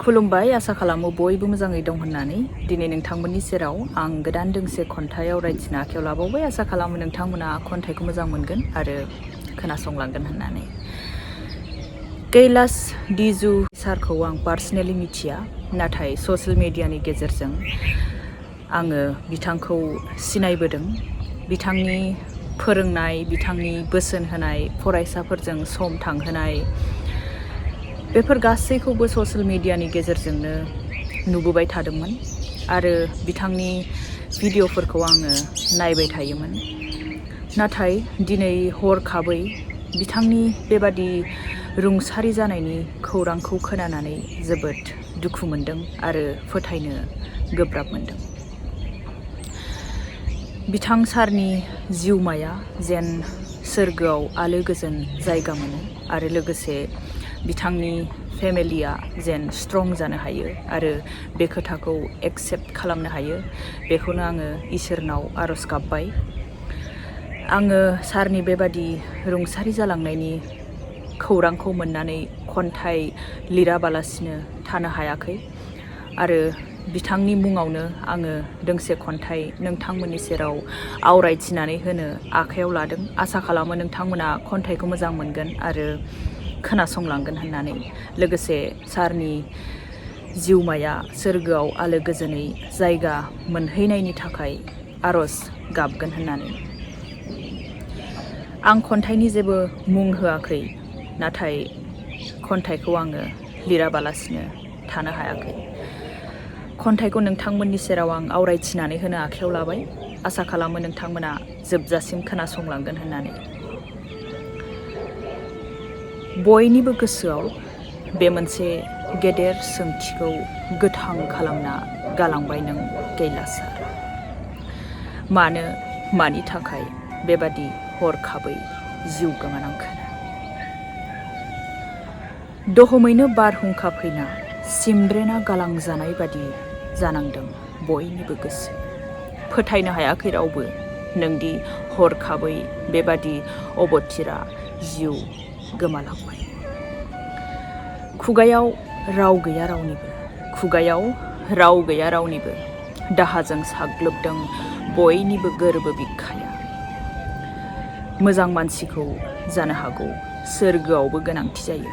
खुलुमबाय आसा खालामो बयबो मोजाङै दं होननानै दिनै नोंथांमोननि सेराव आं गोदान दोंसे खन्थाइ आवरायथिना आखायाव लाबावबाय आसा खालामो नोंथांमोना खन्थाइखौ मोजां मोनगोन आरो खोनासंलांगोन होननानै। कैलास दिजु सारखौ आं पार्सनेलि मिथिया, नाथाय ससियेल मिडियानि गेजेरजों आङो बिथांखौ सिनायबोदों। बिथांनि फोरोंनाय, बिथांनि बोसोन होनाय, फरायसाफोरजों सम थांहोनाय, बेफोर गासैखौबो ससियेल मिडियानि गेजेरजोंनो नुबोबाय थादोंमोन आरो बिथांनि भिडिअफोरखौ आङो नायबाय थायोमोन। नाथाय दिनै हरखाबै बिथांनि बेबादि रुंसारि जानायनि खौरांखौ खोनानानै जोबोद दुखु मोनदों आरो फोथायनो गोब्राब मोनदों। बिथां सारनि जिउमाया जेन सोरगोआव आलो गोजोन जायगा मोनो आरो लोगोसे बिथांनि फेमिलिया जेन स्ट्रं जानो हायो आरो बे खोथाखौ एक्सेप्ट खालामनो हायो, बेखौनो आङो इसोरनाव आरज गाबबाय। आङो सारनि बेबादि रुंसारि जालांनायनि खौरांखौ मोननानै खन्थाइ लिराबालासिनो थानो हायाखै आरो बिथांनि मुङावनो आङो दोंसे खन्थाइ नोंथांमोननि सेराव आवरायथिनानै होनो आखायाव लादों। आसा खालामो नोंथांमोना खन्थाइखौ मोजां मोनगोन आरो खोनासंलांगोन होननानै, लोगोसे सारनि जिउमाया सोरगोआव आलो गोजोनै जायगा मोनहैनायनि थाखाय आरज गाबगोन होननानै। आं खन्थाइनि जेबो मुं होआखै, नाथाय खन्थाइखौ आङो लिराबालासिनो थानो हायाखै। खन्थाइखौ नोंथांमोननि सेराव आं आवरायथिनानै होनो आखायाव लाबाय। आसा खालामो नोंथांमोना जोबजासिम खोनासंलांगोन होननानै। बयनिबो गोसोआव बे मोनसे गेदेर सोंथिखौ गोथां खालामना गालांबाय नों कैलास सार। मानो, मानि थाखाय बेबादि हरखाबै जिउ गोमानांखो? दहमैनो बारहुंखा फैना सिमब्रेना गालांजानाय बादि जानांदों बयनिबो गोसो। फोथायनो हायाखै रावबो नोंदि हरखाबै बेबादि अबथिरा जिउ गोमालांबाय। खुगायाव राव गैया रावनिबो, खुगायाव राव गैया रावनिबो, दाहाजों साग्लोबदों बयनिबो गोरबो बिखाया। मोजां मानसिखौ जानो हागौ सोरगोआवबो गोनांथि जायो,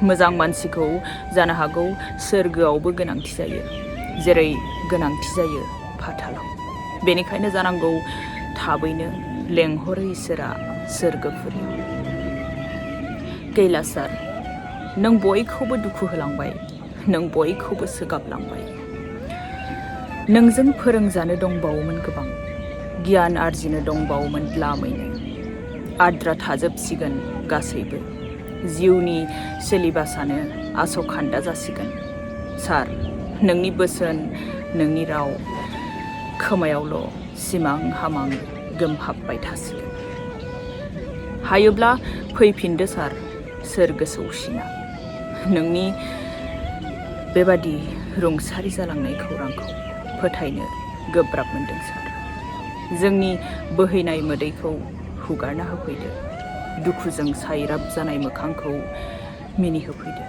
मोजां मानसिखौ जानो हागौ सोरगोआवबो गोनांथि जायो, जेरै गोनांथि जायो फाथालाव। बेनिखायनो जानांगौ थाबैनो लेंहरो इसोरा सोरगोफुरियाव। कैलास सार, नों बयखौबो दुखु होलांबाय, नों बयखौबो सोगाबलांबाय। नोंजों फोरोंजानो दंबावोमोन गोबां, गियान आरजिनो दंबावोमोन लामैनो। आद्रा थाजोबसिगोन गासैबो, जिउनि सिलेबासानो आस'खान्दा जासिगोन। सार, नोंनि बोसोन, नोंनि राव खोमायावल' सिमां हामां गोमहाबबाय थासिगोन। हायोब्ला फैफिनदो सार सोरगो सौसिना। नोंनि बेबादि रुंसारि जालांनाय खौरांखौ फोथायनो गोब्राब मोनदों सार। जोंनि बोहैनाय मोदैखौ हुगारना होफैदो, दुखुजों साइराब जानाय मोखांखौ मिनिहोफैदो।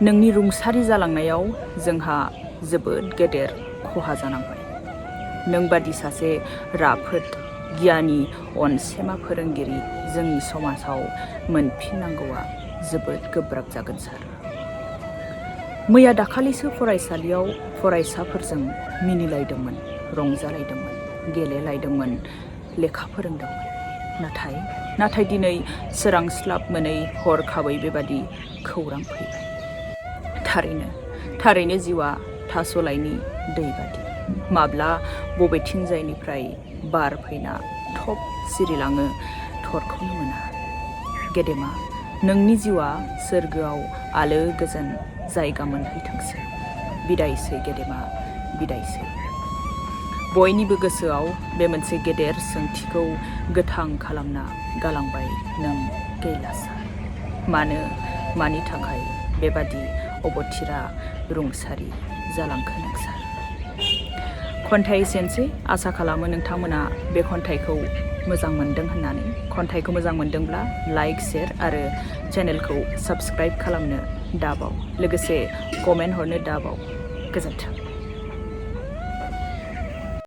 नोंनि रुंसारि जालांनायाव जोंहा जोबोद गेदेर खहा जानांबाय। नों बादि सासे राफोद गियानि अनसेमा फोरोंगिरि जोंनि समाजाव मोनफिननांगौआ जोबोद गोब्राब जागोन सार। मैया दाखालिसो फरायसालियाव फरायसाफोरजों मिनिलायदोंमोन, रंजालायदोंमोन, गेलेलायदोंमोन, लेखा फोरोंदोंमोन। नाथाय दिनै सोरांस्लाब मोनै हरखाबै बेबादि खौरां फैबाय। थारैनो जिउआ थास'लायनि दै बादि, माब्ला बबेथिंजायनिफ्राय बार फैना थब सिरिलाङो थरखौनो मोना। गेदेमा, नोंनि जिउआ सोरगोआव आलो गोजोन जायगा मोनहैथोंसै। बिदायसै गेदेमा, बिदायसै। बयनिबो गोसोआव बे मोनसे गेदेर सोंथिखौ गोथां खालामना गालांबाय नों कैलास सार। मानो, मानि थाखाय बेबादि अबथिरा रुंसारि जालांखो नों सार? खन्थाइ एसेनोसै। आसा खालामो नोंथांमोना बे खन्थाइखौ मोजां मोनदों होननानै खन्थाइखौ मोजां मोनदोंब्ला लाइक शेयार आरो चेनेलखौ साबस्क्राइब खालामनो दाबाव लोगोसे कमेन्ट हरनो दाबाव गोजोन्थों।